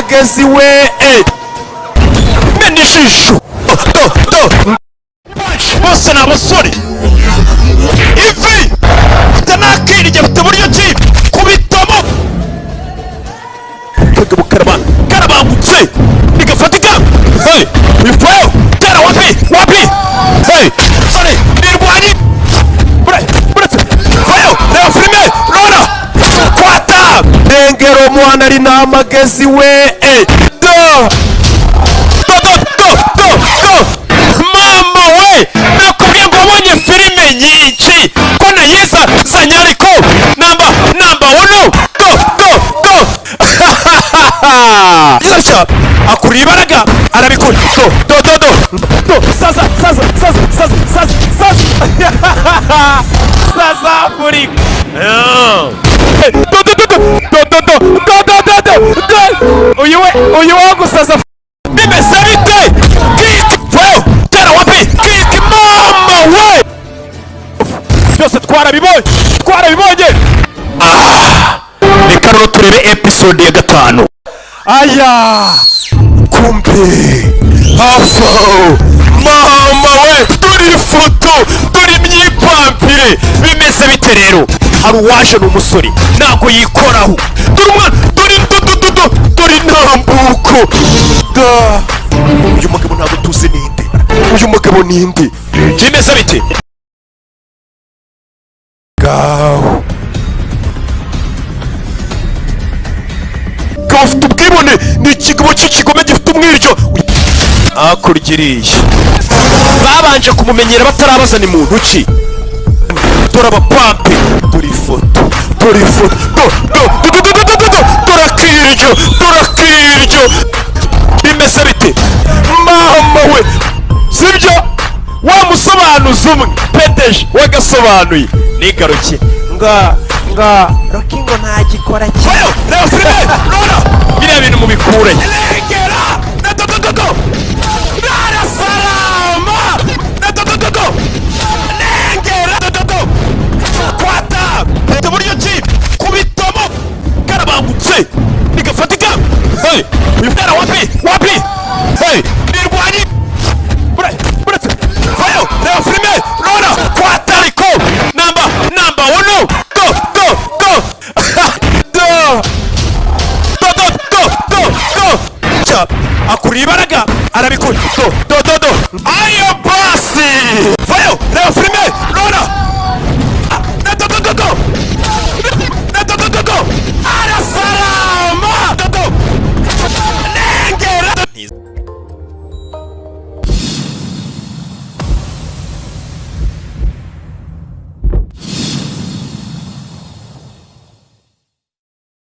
Amagezi we, mena ijisho do do. Bose ni abasore, ivi mfite n'akirige, mfite uburyo ki kubitamo. Kagabo karabangutse bigafatika. Hey, uyu tera wapi wapi? Hey, sorry, nirwanyi buretse vayo, reba filime rora kwata rengero mwana ari n'amagezi we, do do do do do do. Mama we, nakubwiye ngo wabonye filime nyinshi ko nayiza zanye, ariko namba uno do do do gutya akurura ibaraga arabikora do do do do do. Sasa sasa sasa sasa sasa sasa sasa Afurika do do do do do do do do do do do. Uyu we, uyu wo gusaza bimeze bite? Kiki vayo, tera wapi? Kiki, mama we, byose twarabibonye, twarabibonye. Ah, reka rero turebe episode ya 5. Aya kumbe hafi aho, mama we, dore ifoto, dore imyipampire, bimeze bite rero? Hari uwaje, ni umusore, ntabwo yikoraho. Dore umwana, dore do do do do, dore intambuko da. Uyu mugabo ntabwo tuzi ninde, uyu mugabo ninde? Bimeze bite? Ngaho gafite ubwibone, ni ikigabo cy'ikigome gifite umwiryo hakurya iriya. Babanje kumumenyera batarabaza ni muntu ki. Dore abapampe, dore ifoto, dore ifoto, do do do do do do do do, dore akiryo, dore akiryo. Bimeze bite mama we? Sibyo, wa musobanuzi umwe pedeje wagasobanuye nigaruke ngo Rocky ngo ntagikora. Vayo, reba filime rora, biriya bintu mubikure. Regera na do do do do rarasalama na do do do do nengera do do do kwata uburyo ki kubitamo karabangutse bigafatika. Hey, uyu mwana wapi wapi? Hey, nirwanyi buretse vayo, reba filime rora kwata ariko namba uno do do do do do do do do do. Cha akurura ibaraga arabikora do do do do. Ayo basi, vayo, reba.